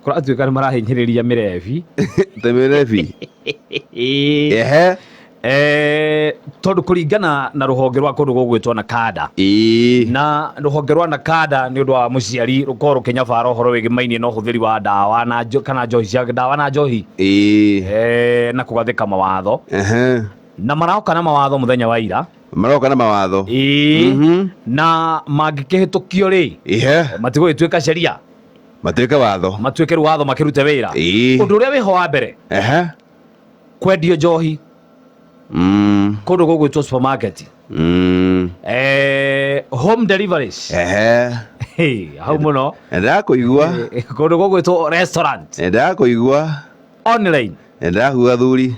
Kũratuĩka nĩ marahinyĩrĩria mĩrebi. Tĩ mĩrebi. Ehe. Tondũ kũringana na rũhonge rwa kũndũ gũgwĩtwo NACADA, na rũhonge rwa NACADA nĩ ũndũ wa mũciari rũkorwo rũkĩnyabara ũhoro wĩgĩmainie na ũhũthĩri wa ndawa na kana njohi cia ndawa na njohi, na kũgathĩka mawatho, na maroka na mawatho mũthenya wa ira. Maroka na mawatho. Ĩĩ. Na mangĩkĩhĩtũkio rĩ, matigũgĩtuĩka sheria. Matuĩke watho. Matuĩke rĩu watho makĩrute wĩra. Ũndũ ũrĩa wĩho wa mbere, kwendio njohi kũndũ gũgwĩtwo supermarket, home deliveries. Hey, hau mũno. Ndakũigua. Kũndũ gũgwĩtwo restaurant. Ndakũigua. Online. Ndakũigua thuri.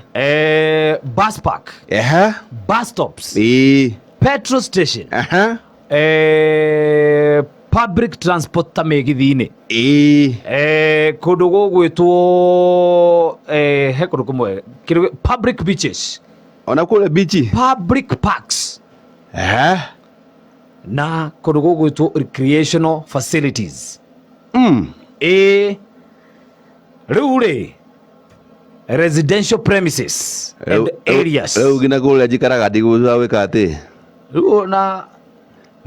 Bus park, bus stops, petrol station, public transport ta mĩgithi-inĩ, kũndũ gũgwĩtwo he kũndũ kũmwe public beaches. Ona kũrĩa bichi. Public parks, na kũndũ gũgwĩtwo recreational facilities. Ĩ rĩu rĩ, residential premises and areas. Rĩu nginya kũrĩa njikaraga ndigũca gwĩka atĩ. Rĩu na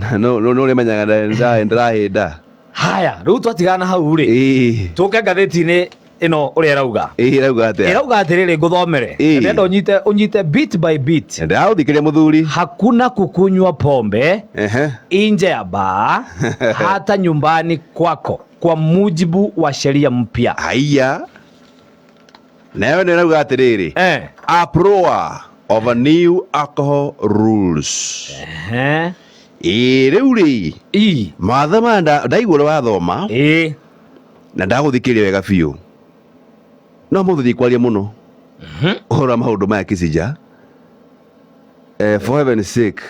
No no no nĩmenyaga ndĩrahĩnda. Haya, rĩu twatigana hau rĩ, tũke ngathĩti-inĩ ĩno ũrĩa ĩrauga. Ĩĩ, ĩrauga atĩa? Ĩrauga atĩrĩrĩ, ngũthomere. Ndĩrenda ũnyite bit by bit. Ndĩragũthikĩrĩria mũthuri. Hakuna kukunywa pombe nje ya baa hata nyumbani kwako kwa mujibu wa sheria mpya. Haiya, nayo nĩ ĩrauga atĩrĩrĩ, uproar of a new alcohol rules. Ĩĩ, rĩu rĩ, mawatho maya ndaigua ũrĩa wathoma na ndagũthikĩrĩria wega biũ, no mũthĩ ndikwaria mũno ũhoro wa maũndũ maya Kisinja, for heaven's sake.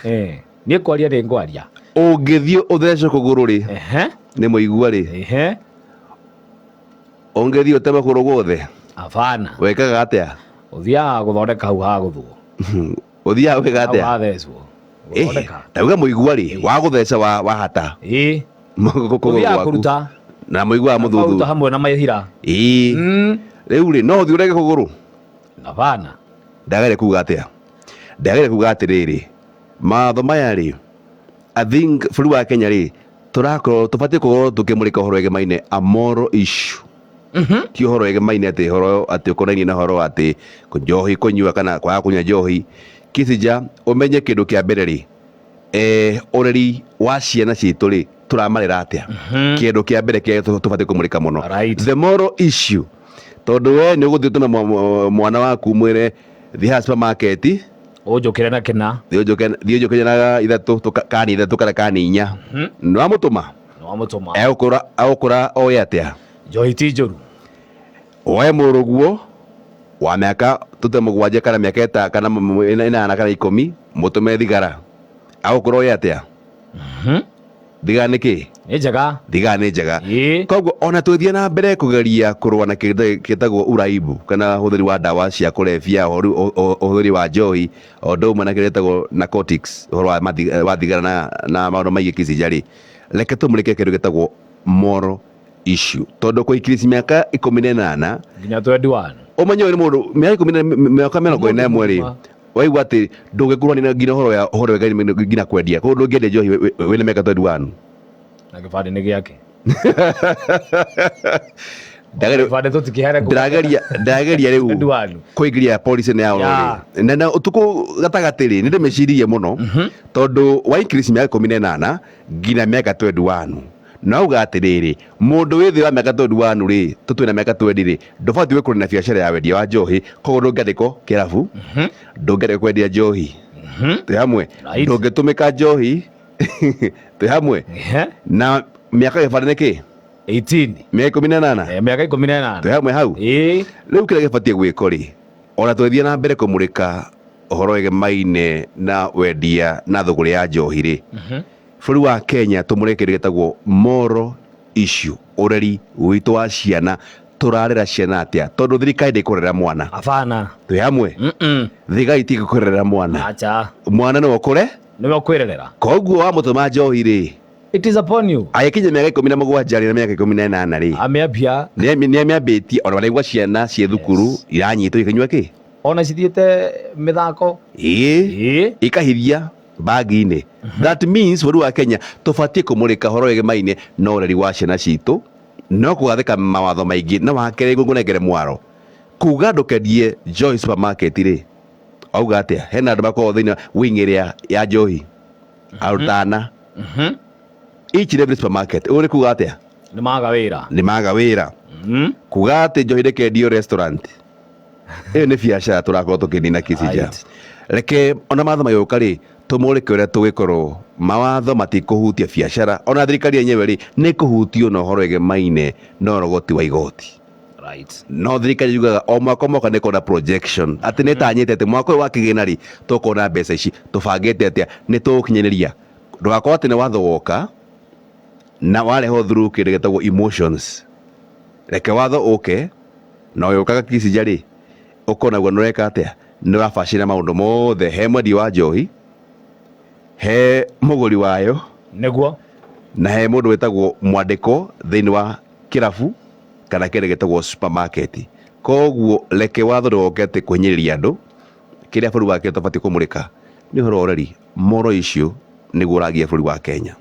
Niĩ kwaria nĩ ngwaria. Ũngĩthiĩ ũthecwo kũgũrũ rĩ, nĩ mũigua rĩ, ũngĩthiĩ ũteme kũgũrũ guothe? Hapana. Wĩkaga atĩa? Ũthiaga gũthondeka hau hagũthwo. Ũthiaga gwĩka Hau atĩa? hathecwo. Gũthondeka. Ndauga mũigua rĩ, wa gũtheca wa hata kũgũrũ Ũthiaga gwaku. kũruta. Na mũigua wa mũthuthu. Ũkaruta hamwe na mahira. Ĩĩ. Rĩu rĩ, no ũthiĩ ũrenge kũgũrũ? Hapana. Ndagere kuga atĩa? Ndagere kuga atĩrĩrĩ, mawatho maya rĩ, I think bũrũri wa Kenya rĩ, tũrakorwo tũbatiĩ gũkorwo tũkĩmũrĩka ũhoro wĩgemaine a moral issue, ti ũhoro wĩgemaine atĩ ũhoro atĩ ũkonainie na ũhoro wa atĩ njohi kũnyua kana kwaga kũnyua njohi. Kisinja, ũmenye kĩndũ kĩa mbere rĩ, ũreri wa ciana citũ rĩ, tũramarera atĩa? Kĩndũ kĩa mbere kĩrĩa tũbatiĩ kũmũrĩka mũno, the moral issue, tondũ we nĩ ũgũthiĩ ũtũme mwana waku, mwĩre thiĩ haha supermarket, Ũnjũkĩre na kĩna. Thiĩ ũnjũkĩre na ithatũ kani 3 kana kani 4. Nĩ wamũtũma. Nĩ wamũtũma. Egũkũra oĩ atĩa? Njohi ti njũru. Woe mũrũguo wa mĩaka tũte 7 kana mĩaka kana 8 kana 10, mũtũme thigara, agũkũra oĩ atĩa thigara nĩ kĩ? Nĩ njega. Thigara nĩ njega. Koguo ona twĩthiĩ na mbere kũgeria kũrũa na kĩndũ gĩtagwo uraibu kana ũhũthĩri wa ndawa cia kũrebia, ũhũthĩri wa njohi, o ũndũ ũmwe na kĩrĩa gĩtagwo narcotics, ũhoro wa thigara na maũndũ maingĩ Kisinja rĩ, reke tũmũrĩke kĩndũ gĩtagwo moral issue, tondũ kũikirici mĩaka 18 nginya 21. Ũmenye ũyũ nĩ mũndũ mĩaka 10 na mĩaka 41 rĩ, waigua atĩ ndũngĩkuruhania nginya ũhoro ya ũhoro wĩgaine nginya kwendia, koguo ndũngĩendia njohi wĩna mĩaka 21. Na gĩbandĩ nĩ gĩake. Gĩbandĩ tũtikĩheane. Ndĩrageria rĩu 21. Kũingĩria policy nĩ yao rĩ, na ũtukũ gatagatĩ rĩ, nĩ ndĩmĩciririe mũno, tondũ wa increase mĩaka 18 nginya mĩaka 21, no auga atĩrĩrĩ, mũndũ wĩ thĩ wa mĩaka 21 rĩ, tũtwĩ na mĩaka 20 rĩ, ndũbatiĩ gwĩkũrania na biacara ya wendia wa njohi, koguo ndũngĩandĩkwo kĩrabu, ndũngĩandĩkwo kwendia njohi, twĩ hamwe? Ndũngĩtũmĩka njohi, twĩ hamwe? Na mĩaka gĩbandĩ nĩ kĩ? 18. Mĩaka 18. Mĩaka 18. Twĩ hamwe hau? Ĩĩ. Rĩu kĩrĩa gĩbatiĩ gwĩkwo rĩ, ona twĩthiĩ na mbere kũmũrĩka ũhoro wĩgemaine na wendia na thũgũrĩ ya njohi rĩ, bũrũri wa Kenya tũmũrĩke kĩndũ gĩtagwo moral issue, ũreri witũ wa ciana, tũrarera ciana atĩa? Tondũ thirikari ndĩkũrera mwana. Hapana. Twĩ hamwe? Thirikari tigũkũrerera mwana. Acha. Mwana nĩwe ũkũre. Nĩwe ũkwĩrerera. Koguo wamũtũma njohi rĩ, It is upon you. Agĩkinya mĩaka 17 rĩ na mĩaka 18 rĩ, Amĩambia. Nĩ amĩambĩtie ona maraigua ciana ciĩ thukuru iranyitwo ikĩnyua kĩ. Ona cithiĩte mĩthako. Ĩĩ. Ikahithia bagi-inĩ. That means bũrũri wa Kenya tũbatiĩ kũmũrĩka ũhoro wĩgemaine na ũreri wa ciana citũ, no kũgathĩka mawatho maingĩ. Na wakerĩ, ngũnengere mwaro kuga ndũkendie njohi supermarket rĩ, auga atĩa? Hena andũ makoragwo thĩinĩ wa wing ĩrĩa ya njohi arutana each and every supermarket. Ũũ nĩ kuga atĩa? Nĩ maga wĩra. Nĩ maga wĩra. Kuga atĩ njohi ndĩkendio restaurant, ĩyo nĩ biacara tũrakorwo tũkĩnina Kisija. Reke ona mawatho magĩũka rĩ, tũmũrĩke ũrĩa tũgĩkorwo mawatho matikũhutia biacara, ona thirikari yenyewe rĩ nĩ kũhutio na ũhoro ĩgemaine na ũrogoti wa igoti. No thirikari yugaga o mwaka o mwaka nĩ ĩkorwo na projection atĩ nĩ ĩtanyĩte atĩ mwaka ũyũ wa kĩgĩna rĩ, tũkona mbeca ici, tũbangĩte atĩa, nĩ tũgũkinyanĩria. Ndũgakorwo atĩ nĩ watho woka na warehwo through kĩndũ gĩtagwo emotions. Reke watho ũke na ũgĩũkaga Kisija rĩ, ũkona guo nĩ ũreka atĩa, nĩ ũrabacĩra maũndũ mothe, he mwendia wa njohi, he mũgũri wayo, na he mũndũ wĩtagwo mwandĩko thĩinĩ wa kĩrabu kana kĩndũ gĩtagwo supermarket. Koguo reke watho ndũgoke atĩ kũhinyĩrĩria andũ. Kĩrĩa bũrũri wa Kenya tũbatiĩ kũmũrĩka nĩ ũhoro wa ũreri, moral issue nĩguo ũragia bũrũri wa Kenya.